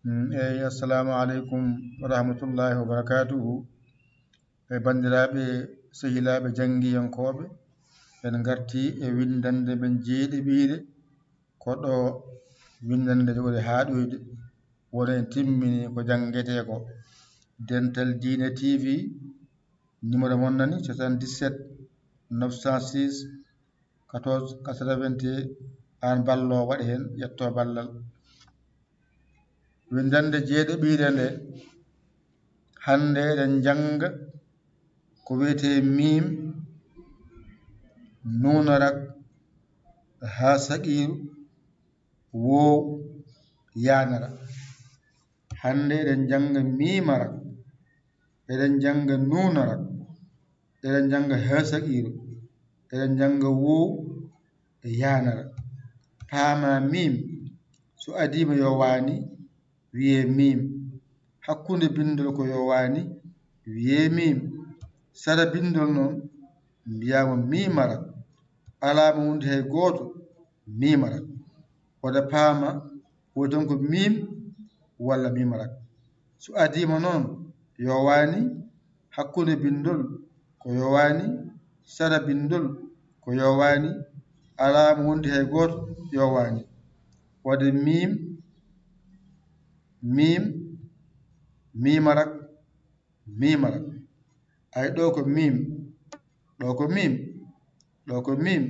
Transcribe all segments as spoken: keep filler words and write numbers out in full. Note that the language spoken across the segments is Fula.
Mm, eyi, assalamu aleykum wa rahmatullahi wa barakatuhu. E banndiraaɓe, sehilaaɓe janngiyankooɓe, en ngartii e winndannde men jeeɗiɓiire. Ko ɗo winndannde nde waɗi haaɗoyde, woni en timmini ko janngetee ko. Dental Diine T V, numéro mon nani, soixante-dix-sept neuf cent six quatorze quatre-vingt-un. Aan balloowo, waɗ heen, ƴettoo ballal. Winndannde jeeɗiɓiire nde, hannde eɗen njannga ko wiyetee miim, nuun arak, haa saqiiru, woow, yaan arak. Hannde eɗen njannga miim arak, eɗen njannga nuun arak, eɗen njannga haa saqiiru, eɗen njannga woow e yaan arak. Paamaa miim, so adiima yo waani, wiyee miim. Hakkunde binndol ko yo waani, wiyee miim. Sara binndol noon, mbiyaama miim arak. Alaa mo wondi hay gooto, miim arak. Wota paama, woni tan ko miim walla miim arak. So adiima noon, yo waani, hakkunde binndol ko yo waani, sara binndol ko yo waani, alaa mo wondi hay gooto yo waani. Waɗde miim, miim, miim arak, miim arak. Ay, ɗo ko miim, ɗo ko miim, ɗo ko miim,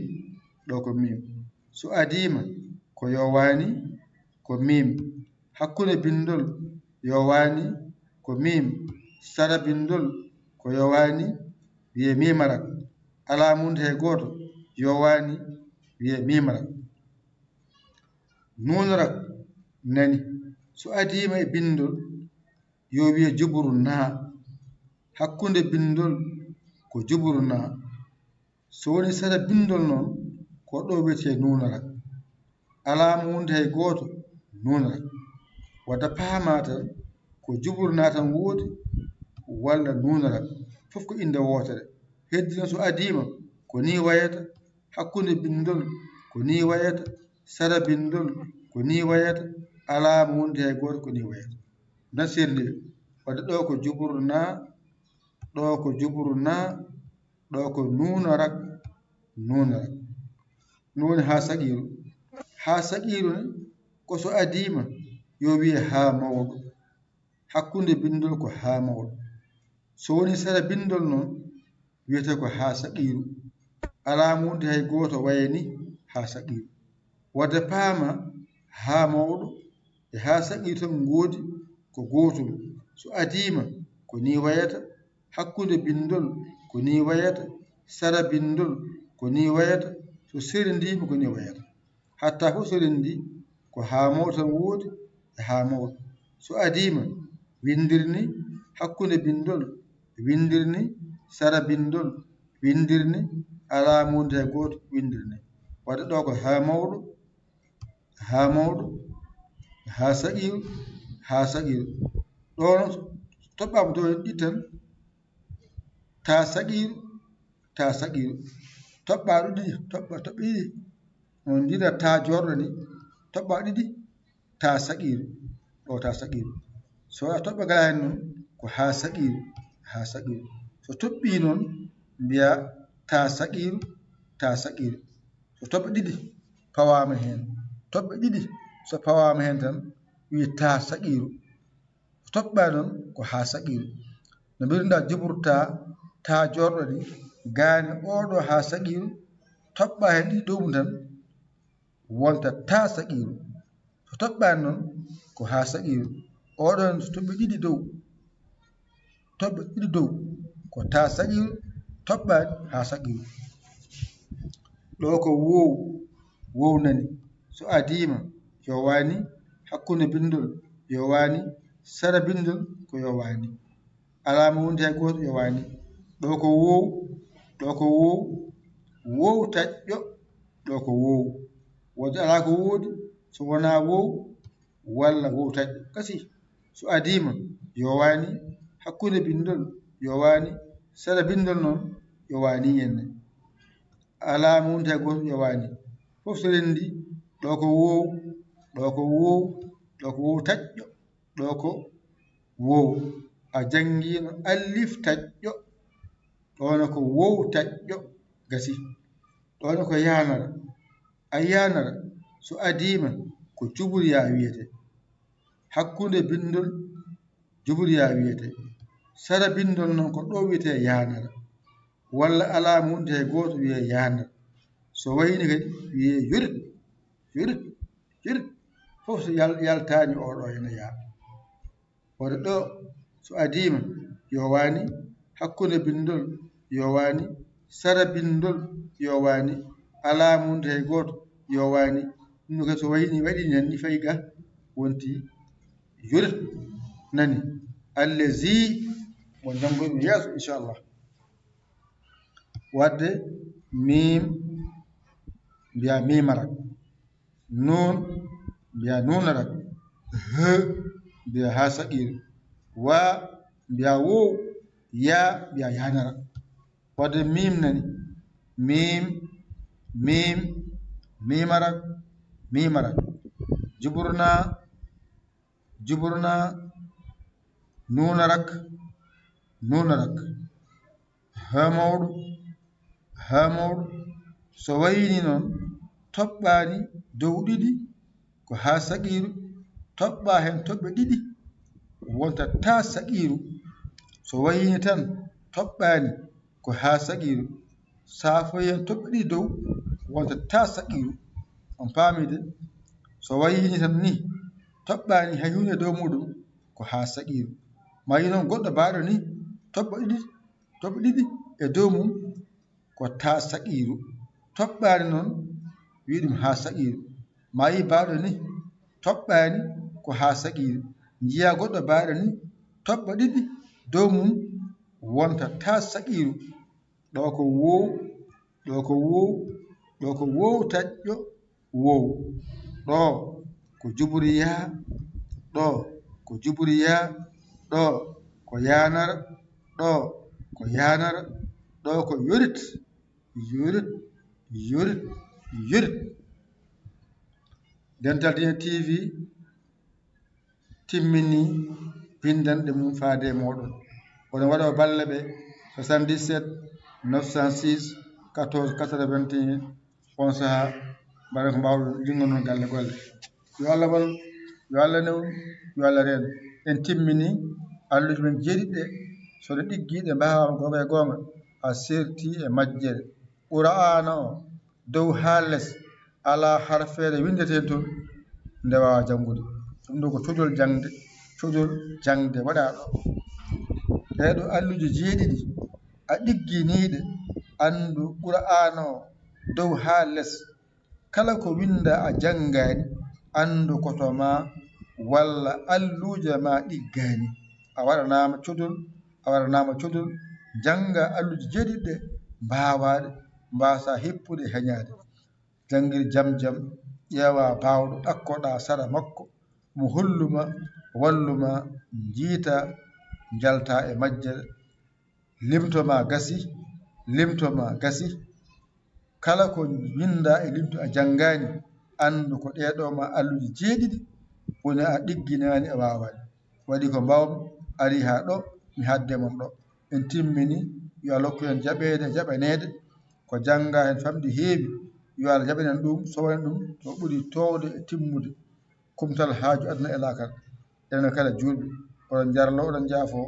ɗo ko miim. So adiima ko yo waani, ko miim. Hakkunde binndol yo waani, ko miim. Sara binndol ko yo waani, wiyee miim arak. Alaa mo wondi hay gooto yo waani, wiyee miim arak. Nuun arak nani. So adiima e binndol, yo wiye juburu naa. Hakkunde binndol ko juburu naa. So woni sara binndol noon, ko ɗo wiyetee nuun arak. Alaa mo wondi hay gooto nuun arak. Wadda paamaa tan ko juburu naa tan woodi walla nuun arak. Fof ko innde wootere. Heddi noon so adiima ko nii wayata, hakkunde binndol ko nii wayata, sara binndol ko nii wayata, alaa mo wondi hay gooto ko nii wayata. Na serndi ɓe. Wadde ɗo ko juburu naa, ɗo ko juburu naa, ɗo ko nuun arak, nuun arak. Ɗum woni haa saqiiru. Haa saqiiru ne, ko so adiima, yo wiye haa mawɗo. Hakkunde binndol ko haa mawɗo. So woni sara binndol noon, wiyetee ko haa saqiiru. Alaa mo wondi hay gooto wayani haa saqiiru. Wadde paama haa mawɗo e haa saqiiru tan ngoodi ko gootol. So adiima ko nii wayata, hakkunde binndol ko nii wayata, sara binndol ko nii wayata, so serendiima ko nii wayata. Hatta fof serendi ko haa mawɗo tan woodi e haa mawɗo. So adiima winndir ni, hakkunde binndol winndir ni, sara binndol winndir ni, alaa mo wondi hay gooto winndir ni. Wadde ɗo ko haa mawɗo, haa mawɗo, haa saqiiru, haa saqiiru. Ɗo noon so toɓɓaama to en ɗittan, taa saqiiru, taa saqiiru. Toɓɓaa ɗo ɗiɗi, toɓɓa, toɓɓe ɗiɗi. On njiɗa taa joorɗo ni, toɓɓaa ɗiɗi, taa saqiiru, ɗo taa saqiiru. So a toɓɓe ngalaa heen noon, ko haa saqiiru, haa saqiiru. So toɓɓii noon, mbiyaa taa saqiiru, taa saqiiru. So toɓɓe ɗiɗi pawaama heen, toɓɓe ɗiɗi so pawaama heen tan, wiye taa saqiiru. So toɓɓaa noon, ko haa saqiiru. No mbiruɗaa juburu taa, taa joorɗo ni, gaane oo ɗo haa saqiiru, toɓɓaa heen ɗiɗi dow mum tan, wonta taa saqiiru. So toɓɓaani noon, ko haa saqiiru. Oo ɗoon so toɓɓe ɗiɗi dow, toɓɓe ɗiɗi dow, ko taa saqiiru, toɓɓaani haa saqiiru. Ɗo ko woow, woow nani. So adiima, yo waani, hakkunde binndol, yo waani, sara binndol, ko yo waani. Alaa mo wondi hay gooto, yo waani. Ɗo ko woow, ɗo ko woow, woow taƴƴo, ɗo ko woow. Wonde alaa ko woodi, so wonaa woow, walla woow taƴƴo. Kasi, so adiima, yo waani, hakkunde binndol, yo waani, sara binndol noon, yo waani heen ne. Alaa mo wondi hay gooto, yo waani. Fof so renndi, ɗo ko woow, ɗo ko woow, ɗo ko woow taƴƴo, ɗo ko wow. A janngiino alif taƴƴo, ɗo ne ko wow taƴƴo, gasi. Ɗo ne ko yaanara. A yaanara, so adiima, ko juburiya wiyetee. Hakkunde binndol, juburiya wiyetee. Sara binndol noon, ko ɗo wiyetee yaanara. Walla alaa mum de gooto wiyee yaanara. So wayni kadi wiyee yorit, yorit, yorit. Fof so yal-, yaltaani, oo ɗo ene yaa. Wota ɗo so adiima, yowaani, hakkunde binndol, yowaani, sara binndol, yowaani, alaa mum de hay gooto, yowaani. Ɗum ɗo kadi so wayni, waɗi nan ni, fayi ga, wonti yorit, nani. Allazi, mo janngoy ɗum yeeso, inchallah. Wadde miim, mbiya miimara. Nuun, mbiya nuunara. He, mbiya haa saqiiru. Wa, mbiya wow. Ya, mbiya yaanara. Wadde miim nani. Miim, miim, miimara, miimara. Juburna, juburna, nuunarak, nuunarak. Haa mawɗo, haa mawɗo. So wayni noon, toɓɓaani dow ɗiɗi, ko haa saqiiru, toɓɓa heen toɓɓe ɗiɗi, wonta taa saqiiru. So wayni tan, toɓɓaani, ko haa saqiiru. Saafoyen toɓɓe ɗiɗi dow, wonta taa saqiiru. On paami de? So wayni tan ni, toɓɓaani hay huunde dow muuɗum, ko haa saqiiru. Ma yi noon goɗɗo baaɗo ni, toɓɓe ɗiɗi, toɓɓe ɗiɗi e dow mum, ko taa saqiiru. Toɓɓaani noon, wiyi ɗum haa saqiiru. Ma yi baaɗo ni, toɓɓaani, ko haa saqiiru. Njiya goɗɗo baaɗo ni, toɓɓe ɗiɗi dow mum, wonta taa saqiiru. Ɗo ko wow, ɗo ko wow, ɗo ko wow taƴƴo, wow. Ɗo ko juburiya, ɗo ko juburiya, ɗo ko yaanara, ɗo ko yaanara, ɗo ko yorit, yorit, yorit, yorit. Dental Diine T V timmini binndanɗe mum faade e mooɗon. Oɗon waɗa o balle ɓe soixante-dix-sept neuf cent six quatorze quatre-vingt-un. On sahaa, mbaɗen ko mbaawɗon, liŋonon galle golle. Yo Allah wallu, yo Allah newnu, yo Allah reen. En timmini alluuje men jeeɗiɗi ɗe, so ɗe ɗiggi, ɗe mbaawaama goonga e goonga, a seerti e majjere. Qur'aana o, dow haa les, alaa harfeere winndeteende toon nde waawaa janngude. Ɗum ɗo ko cojol jaŋde, cojol jaŋde waɗaa ɗo. Ɗee ɗo alluuje jeeɗiɗi, a ɗigginii ɗe, anndu Qur'aana o, dow haa les. Kala ko winndaa a janngaani, anndu ko to maa walla alluuje maa ɗiggaani. A waɗanaama codol, a waɗanaama codol, janngaa alluuje jeeɗiɗi ɗe, mbaawaa ɗe, mbaasaa hippude e heñaade. Janngir jam jam, ƴeewaa baawɗo, ɗakkoɗaa sara makko, mo hollu ma, wallu ma, njiitaa, njaltaa e majjere. Limto ma gasi, limto ma gasi. Kala ko winndaa e limto a janngaani, anndu ko ɗee ɗoo ma alluuje jeeɗiɗi woni a ɗigginaani, a waawaani. Waɗi ko mbaawmi, ari haa ɗo, mi haadde mon ɗo. En timmini, yo Allah okku en jaɓeede, jaɓaneede. Ko janngaa heen famɗi heewi, yo Allah jaɓanen ɗum, sowanen ɗum ko ɓuri toowde e timmude. Kumtal haaju aduna e laakara. Enen kala juulɓe, oɗon njarlo, oɗon njaafo.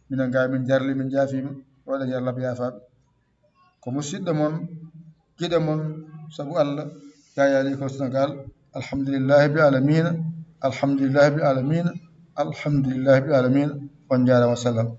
Minen gaa min njarli, min njaafiima, oɗon njarlab yaafaaɓe. Ko musiɗɗo mon, giɗo mon, sabu Allah, Yaya Likol Senegaal. Alhamdulillahi bil alamina, alhamdulillahi bil alamina, alhamdulillahi bil alamina. On njaaraama, wa salaam.